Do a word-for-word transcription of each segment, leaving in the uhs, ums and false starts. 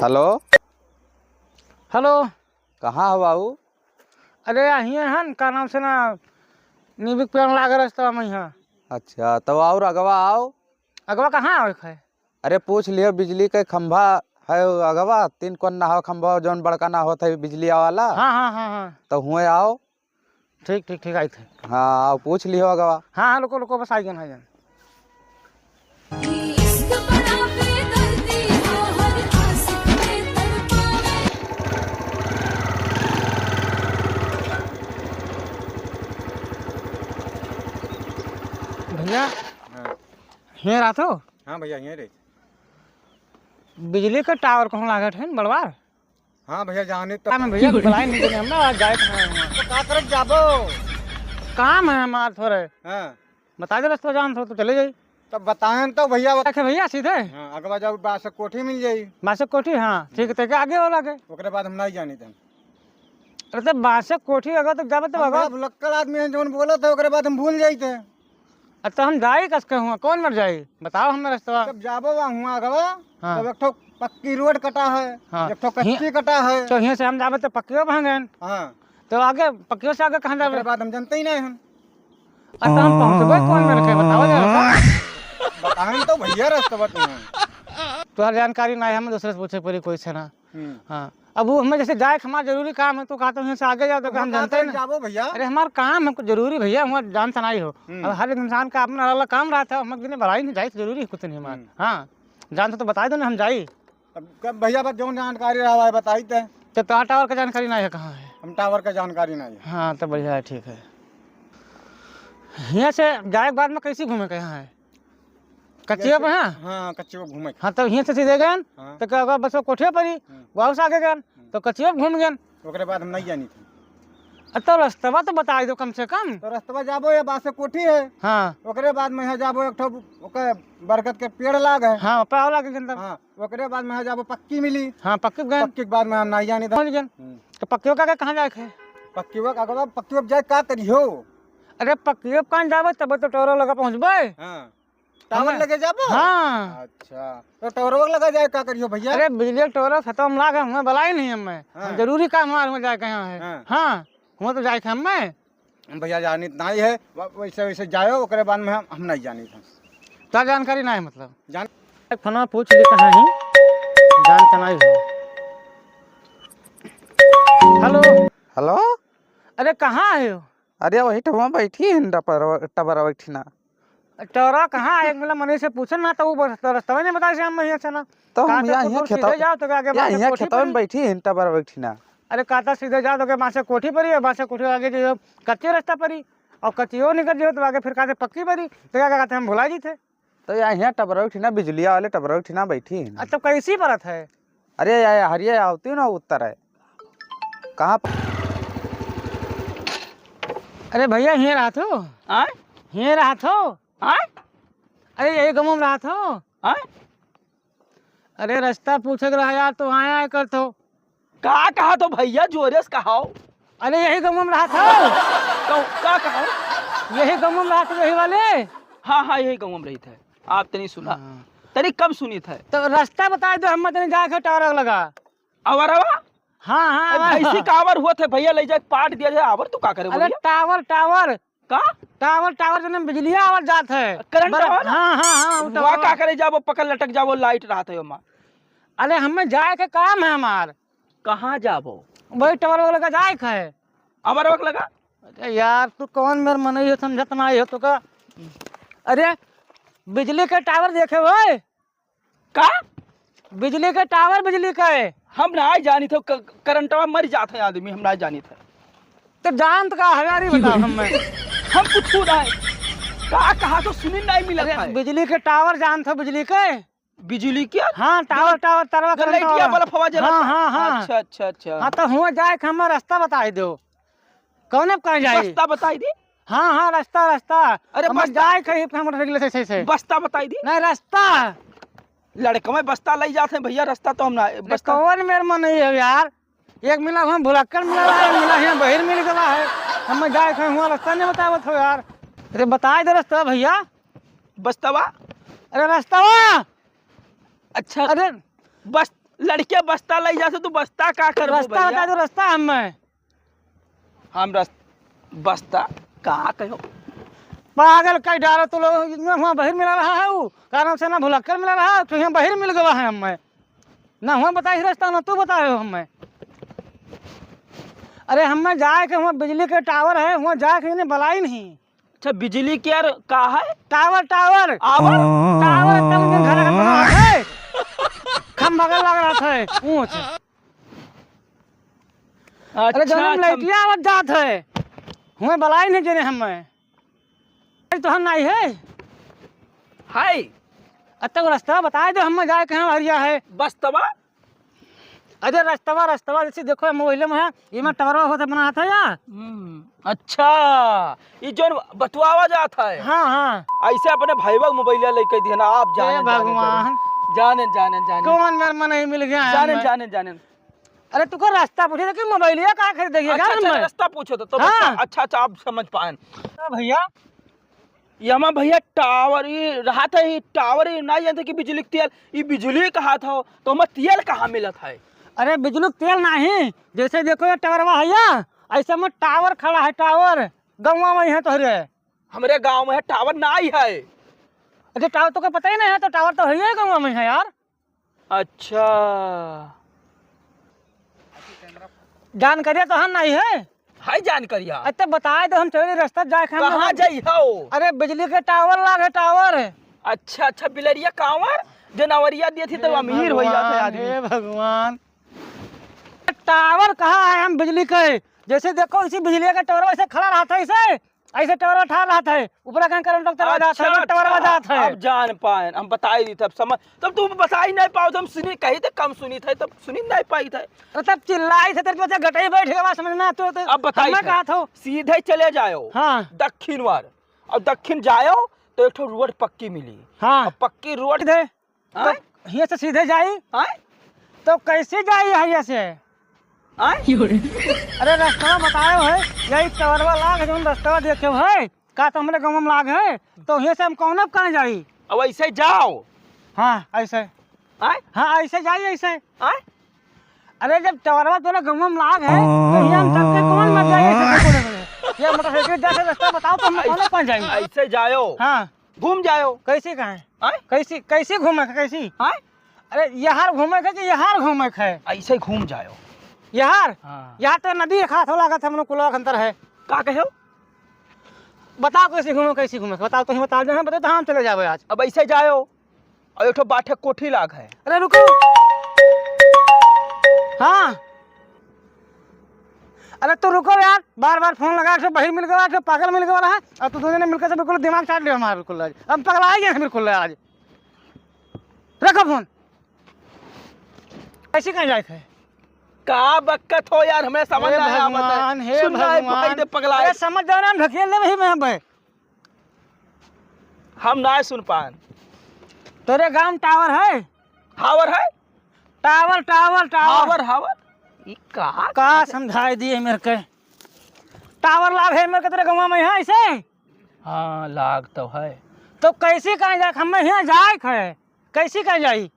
Hello. Hello. कहाँ हो बाबू? अरे, यहीं हन, का नाम से ना, नीबी के पेड़ लागे रस्तवा में यहाँ। अच्छा, तो और अगवा आओ। अगवा कहाँ आवे के है? अरे, पूछ लियो, बिजली के खंभा है अगवा, तीन कोन ना हो खंभा, जौन बड़का ना होत है बिजलिया वाला। हाँ, हाँ, हाँ, हाँ। तो हुए आओ। ठीक, ठीक, ठीक, आई थे। हाँ, आओ, पूछ लियो अगवा। हाँ, हाँ, रुको, रुको, बस आई गन, आई गन। भैया, हाँ। हियाँ रहत हो? हाँ भैया, हियाँ रही। बिजली का टावर कहूँ लागत है बड़वार? हाँ भैया, जानी तो। काम है भैया, बुलाए नहीं देने हम ना, आज जाए कहाँ है वहाँ? तो का करब जाबो? काम है हमार थोड़े। हाँ। बता दे रस्ता, जान थो तो चले जाई। तब बताएं तो भैया। देखे भैया सीधे। हाँ, अगवा जाओ, बासे कोठी मिल जाई। बासे कोठी, हाँ, ठीक है, तेके आगे हो लागे। ओकरे बाद हम नहीं जानी थे। अरे तो बासे कोठी अगर तो जाबे तो हम अगर भैया भुलक्कड़ आदमी हैं, जौन बोलत है, ओकरे बाद हम भूल जाई थे। अच्छा, हम जाई कस के हुआ, कौन मर जाई? बताओ हमें रस्तवा। जब जाबो वहाँ हुआ अगवा, हाँ। तब एक ठो पक्की रोड कटा है, हाँ। एक ठो कच्ची हियाँ कटा है। तो हियाँ से हम जाबे तो पक्कियो भांगन। हाँ। तो आगे पक्कियो से आगे कहाँ जाबे? ओकरे बाद हम जानते ही नहीं हम। अच्छा, हम पहुँचबे कौन मेरे के बताओ जरा तो। बताएं तो भैया रस्तवा तुम्हें। तोहर जानकारी नहीं, हम दूसरे से पूछे पड़ी कोई से ना। हम्म। हाँ, अब वो हमें जैसे जाए के हमारा जरूरी काम है, तो कहते हैं, "से आगे जाओ," तो हम जानते हैं ना। जाबो भैया। अरे, हमारा काम है कुछ जरूरी भैया, हमारा जान से नहीं हो। हम्म। अब हर एक इंसान का अपना अलग काम रहता है, हम दिन भलाई नहीं जाए, जरूरी है कुछ नहीं हमारा। हम्म। हाँ, जान से तो बताई दो ना, हम जाई। अब कब भैया, बस जौन जानकारी रहा है, बताई दे। तो तोहार टावर का जानकारी नहीं है, कहाँ है? हम टावर का जानकारी नहीं है। हाँ, तो बढ़िया है, ठीक है। हियाँ से जाए के बाद में कैसे घूमे के यहाँ है? कच्चियो जैसे पे, हाँ? हाँ, कच्चियो घूमे। हाँ, तो हियाँ से सीधे गए, हाँ। तो का, का बस वो कोठिया पर ही, हम्म। वापस आगे गए, हम्म। तो कच्चियो पे घूम गए। ओकरे बाद हम नहीं जानी थी। अ, तो रस्तवा तो बताई दो कम से कम। तो रस्तवा जाबो, ये बासे कोठी है। हाँ। ओकरे बाद में यहाँ जाबो, एक ठो ओकर बरगद के पेड़ लाग है। हाँ, पाव लागे के अंदर। हाँ, ओकरे बाद में यहाँ जाबो, पक्की मिली। हाँ, पक्की गए। पक्की के बाद में हम नहीं जानी थी। पहुँच गए। हम्म। तो पक्कियो का, का कहाँ जाए के है? पक्कियो का, का पक्कियो जाए का करियो? अरे, पक्कियो पे कहाँ जाबे, तब तो टोरो लगा पहुँचबे। हाँ। टावर हमें लगे जाबो? हाँ। अच्छा, तो टावर लगा जाए का करियो भैया? अरे, बिजली के टावर खतम लाग है, हमें बुलाई नहीं हमें। हाँ। हम जरूरी काम हमारे में जाए के यहाँ है। हाँ। हाँ, हमें तो जाए के हमें। भैया जानित नहीं है, व-, वैसे, वैसे जाओ, ओकरे बाद में हम, हम नहीं जानित हम। का जानकारी नहीं मतलब? जान- एक फोन पूछ ली कहाँ ही, जान के नहीं हो। हेलो। हेलो। अरे, कहाँ है हो? अरे, वही टबरा बैठी है, टबरा, टबरा बैठी ना। टोरा कहाँ है? एक मिला मनई से पूछन ना, तो वो बस रस्तवा नहीं बताए से हम यहाँ से ना। तो हम कहा तो यहाँ, कुछ यहाँ दूर खेतवा, सीधे जाओ, तो आगे यहाँ, बासे यहाँ कोठी खेतवा में परी। बैठी है, टबरा बैठी ना। अरे, कहता सीधे जाओ, तो आगे बासे कोठी परी है, बासे कोठी आगे जो कच्चे रास्ता परी, और कच्चियो निकल जाओ, तो आगे फिर कहते पक्की परी, तो क्या कहते हम भुला जी थे। तो यहाँ, यहाँ टबरा बैठी ना, बिजलिया वाले टबरा बैठी ना बैठी है ना। अच्छा, कैसी परत है? अरे, या, या, हरिया आवती ना उत्तर है। कहाँ प-, अरे भैया, हियाँ रहत हो? आय? हियाँ रहत हो? आय? अरे, यही गाँव में रहत हो? आय? अरे, रास्ता पूछे के रहा यार, तो आया, आया करत हो। का कहत हो भैया, जोरे से कहो। अरे, यही गाँव में रहत हो? का, का कहो? यही गाँव में रहत हो, यही वाले? हाँ, हाँ, यही गाँव में रहित है। आप तनी सुना। हाँ। तनी कम सुनित है। तो रास्ता बताई दो, हम तनी जाए के टावर लगा। अवरवा? हाँ, हाँ, ए, अवर। भैंसी का अवर हुआ थे भैया, ले जाके पाट दिया जाए, अवर तू का करे अरे बोलिया? Tower, tower. का? टावर, टावर जने बिजलिया अवर जात है। करंट बड़ा-, आवा ना? हाँ, हाँ, हाँ, वो वहाँ टावर। का करे जाबो, पकड़ लटक जाबो, लाइट रहत है ओमा। अरे हमें जाए के काम है हमार। कहाँ जाबो? वही टावर वाला का जाए के है। अवर वक लगा? अरे यार, तू कौन मेर मनई हो, समझत ना हो तो का? अरे, बिजली के टावर देखे हो? का? बिजली के टावर, बिजली के। हम ना जानी थे, क-, करंटवा मर जात है आदमी, हम ना जानी थे। तो जानत का है यार, ये बताओ हमें। हम कुछ ना है। का कहा तो सुनी नहीं मिला अरे, था। बिजली के टावर जानत हो, बिजली के? बिजली के? हाँ, टावर, जो, टावर, तरवा जो करंट लाइटिया वाला। बल्ब हवा जलत हाँ, है। हाँ, हाँ। अच्छा, अच्छा, अच्छा। हाँ, तो हुआ जाए के हमें रास्ता बताई दो। कौने पे कहाँ जाई? रास्ता बताई दी। हाँ, हाँ, रास्ता, रास्ता। अरे, हम बस्ता। जाए कहीं पे मोटरसाइकिल से, से, से। बस्ता बताई दी। नहीं, रास्ता। लड़कवे बस्ता लई जात हैं भैया, रास्ता तो हम ना, अरे, बस्ता। कौन मेर मनई है यार? एक मिला हम भुलक्कड़ मिला है, एक मिला यहाँ बहिर मिल गवा है। हम जाए कहीं हुआ रास्ता नहीं बतावत हो यार। अरे, बताई दे रास्ता भैया। बस्तवा? अरे, रास्ता। अच्छा। अरे। बस, लड़किया बस्ता लइ जात है, तू बस्ता का करबो रस्ता भइया? बता दो, रस्ता हमें। हम रस-, बस्ता का कहो? पागल कइ डारो तू लोग, इतना हुआँ बहिर मिला रहा है उ, कारण से ना भुलक्कड़ मिला रहा है, तो यहाँ बहिर मिल गवा है हमें। ना हुआँ बताइस रस्ता, ना तू बतायो हमें। अरे हमें जाए के, हुआँ बिजली के टावर है, हुआँ जाए के इन्हें बलाई नहीं। अच्छा, बिजली के यार का है? Tower, tower. आवर? टावर एकदम दिन घर का बना है। खंभा का लग रहा था, ऊंच। अरे अच्छा, जौन अच्छा। लइटिया आवत जात है, हुए बलाई नहीं जने हमें। अरे तोहर नाई है? हाय। अरे तो रस्ता बताए दो, हमें जाए कहाँ हरिया है। बस्तवा? अरे रस्तवा, रस्तवा जैसे देखो मोबाइल में है, ये में टावर होते बना था या? हम्म, अच्छा, ये जौन बतुआवा जात है। हाँ, हाँ। ऐसे अपने भाईवा के मोबाइल लेके दिया ना, आप ए जाने, जाने, भगवान। जाने, जाने, जाने, जाने। कौन मेरे मन नहीं मिल गया है जाने, हमें। जाने, जाने। अरे तू को रास्ता पूछे तो कि मोबाइलिया का खरीद देगी अच्छा, यार अच्छा, मैं? रास्ता पूछो तो, तो हाँ। अच्छा, अच्छा, अच्छा, आप समझ पाएन। हाँ भैया। ये हमार भैया टावर, ये रहा था, ये टावर, ये ना जानते कि बिजली के तेल, ये बिजली कहा था, तो हमें तेल कहाँ मिलत है? अरे बिजली के तेल नहीं, जैसे देखो ये टावरवा है या, ऐसे में टावर खड़ा है, टावर गौवा में है तोहरे। हमरे गाँव में है टावर नहीं है। अच्छा टावर तो का पता ही नहीं है, तो टावर तो है ही गौवा में है यार। अच्छा। जानकारिया तो हम नहीं है। हाय जानकारिया। अच्छा बताए दो, हम चले रस्ता जाए के हम कहाँ हम जाई हो? अरे बिजली के टावर लागे टावर। अच्छा, अच्छा, बिलरिया कांवर, जनवरिया दिए थी तो हे अमीर हो जाते भगवान, आदमी। हे भगवान। टावर कहाँ है हम बिजली के? जैसे देखो इसी बिजली का टावर वैसे खड़ा रहता है इसे। ऐसे टावर उठा रहा था, ऊपरा कहाँ करंट उतरवा जात है, अच्छा, टावर अच्छा, बजात है। अब जान पाए, हम बताई दी तब समझ, तब तू बताई नहीं पाओ, तो हम सुनी कही थे, कम सुनी थे, तब सुनी नहीं पाई थे। अरे तब चिल्लाई थे, तेरे पीछे गटई बैठ गवा, समझ में तो, तो अब बताई हमें थे। कहा था। सीधे चले जाओ, हाँ। दक्षिण वार, और दक्षिण जाओ तो एक ठो रोड पक्की मिली। हाँ। अब पक्की रोड सीधे। तो आय? हियाँ से सीधे जाई? आय? तो कैसे जाई हियाँ से? आय? अरे रास्ता बतायो है, यही टवरवा लाग है, जौन रास्ता देखे है, का तो हमरे गाँव में लाग है, तो हियाँ से हम कौन अब कहाँ जाई? अब ऐसे जाओ। हाँ, ऐसे। आय? हाँ, ऐसे जाई, ऐसे। आय? अरे जब टवरवा तोरा गाँव में लाग है, तो हियाँ हम चल के कौन मर जाई ऐसे? ये मोटरसाइकिल जैसे रास्ता बताओ तो हम कौन अब कहाँ जाई? ऐसे जाओ। हाँ। घूम जाओ। कैसे कहाँ है? आय? कैसी, कैसी घूमे के, कैसी? आय? अरे, यहार घूमे के कि यहार घूमे के? ऐसे घूम जाओ। यहार? हाँ। यहाँ तो नदी एक हाथ हो लागत, हमनो कुलवा के अंतर है। का कहे हो? बताओ कैसे घूमे, कैसे घूमे के? बताओ, तुहीं बताओ, जहाँ बताओ, तहाँ हम चले जाबे आज। अब ऐसे जाओ, और एक ठो बाठे कोठी लाग है। अरे रुको। हाँ। अरे तू रुको यार, बार बार फोन लगा, एक ठो बहिर मिल गवा, एक ठो पागल मिल गवा रहा, और तू दोनों जने मिलकर से बिल्कुल दिमाग चाट लियो हमारा बिल्कुल आज। हम पगला ही गए हैं बिल्कुल आज। रखो फोन। कैसे कहाँ जाए थे? का बक्कत हो यार, हमें समझ हे ना आया, भगवान, बताए। हे सुन ना है, भगवान। भाई, दे पगला अरे है। समझ जाओ ना, हम ढकेल दे वही में हम भाई। हम ना सुन पान। तोरे गाँव टावर है? हावर है? Tower, tower, tower. हावर, हावर? ई का का समझाए दिए मेरे के? टावर लाग है मेरे के तेरे गाँव में है ऐसे? हाँ, लाग तो है। तो कैसे कहाँ जाए? हमें हियाँ जाए के है। कैसे कहाँ जाई?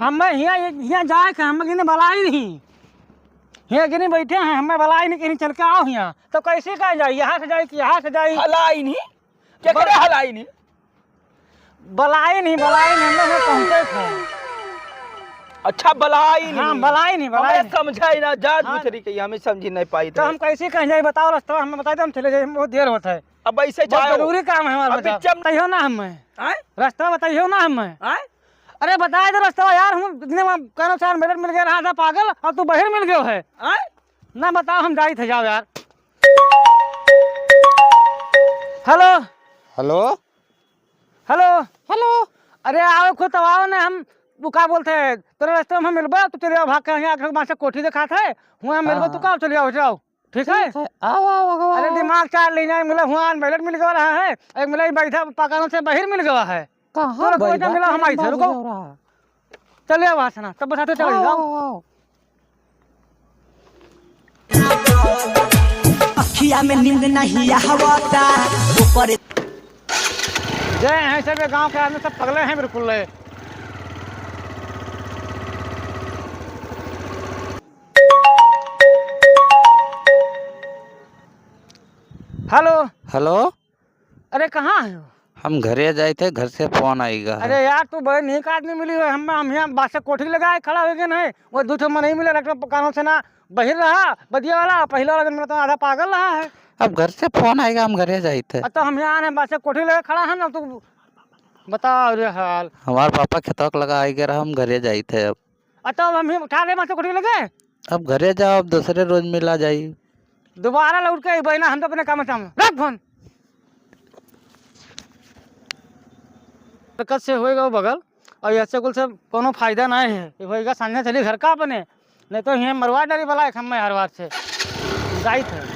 हमें हियाँ, हियाँ जाए के, हमें किने बलाई नहीं। हियाँ किने बैठे हैं, हमें बलाई नहीं, कहीं चल के आओ हियाँ। तो कैसे कहाँ जाई? यहाँ से जाई कि यहाँ से जाई? हलाई नहीं? क्या करे बल- हलाई नहीं? बलाई नहीं, बलाई नहीं, हमें हियाँ पहुँचे थे। अच्छा, बलाई नहीं। हाँ, बलाई नहीं, बलाई हमें नहीं। समझा ही ना, जा हाँ। दूसरी के, हमें समझी नहीं पाई तो थे। हम कैसे कहाँ जाई? बताओ रास्ता, हमें बताई दे, हम चले जाए, बहुत देर होता है। अब ऐसे बहुत जाओ। जरूरी काम है हमारे अब पास। पीछे बताइयो ना हमें। आय? रास्ता बताइयो ना हमें। आय? अरे बताए दे रास्ता यार, हम इतने में कानो चार मिनट मिल गया रहा था पागल, और तू बहिर मिल गयो है। आय? ना बताओ, हम जाई थे, जाओ यार। हेलो। हेलो। हेलो। हेलो। अरे आओ, खुद तो आओ ना, हम वो का बोलते हैं, तेरे रास्ते में हम मिलबा, तू चले आओ भाग के, यहाँ आके वहाँ से कोठी दिखात है, वहाँ मिलबा, तू हाँ। का चले आओ, जाओ। ठीक है? ठीक है, आओ, आओ, आओ, अरे आओ। दिमाग चार ले जाए, मिला हुआ बैलेट मिल गवा रहा है, एक मिला ही बैठा पकड़ों से बहिर मिल गवा है। कहाँ तो रुको, बैठा मिला हम आई थे, रुको। चले आओ, हंसना, तब बताते चले आओ, जाओ। आओ, आओ। अखिया में नींद नहीं आवता, ऊपर जय हैं सब, ये गांव के आदमी सब पगले हैं बिल्कुल। हेलो। हेलो। अरे, कहाँ है? हम घरे जाइत है, घर से फोन आइगा है। अरे यार, तू बड़े नीक आदमी मिली हो। हम, हम यहाँ बासे कोठी लगा है, खड़ा हो गए ना, वो दू ठो मनई मिले, रखना कानों से ना, बहिर रहा, बदिया वाला, पहले वाला जन मिलता आधा पागल रहा है। अब घर से फोन आइगा, हम घरे जाइत है। अब तो हम यहाँ आने बासे कोठी लगा खड़ा है ना, तू बताओ रे हाल। हमार पापा खेतवा के लगा आइगा रहा, हम घरे जाइत है अब। अब तो हम ही उठा ले बासे कोठी लगे। अब घरे जाओ, अब दूसरे रोज मिला जाई। दोबारा लौट के अइबे ना, हम तो अपने काम से हम। रख फोन। बरकत से होएगा वो बगल, और ऐसे कुल से कोनो फायदा नहीं है। ये होएगा, सामने चली घर का अपने, नहीं तो हियाँ मरवा डाली बला एक हमें हर बार से। जाइत है।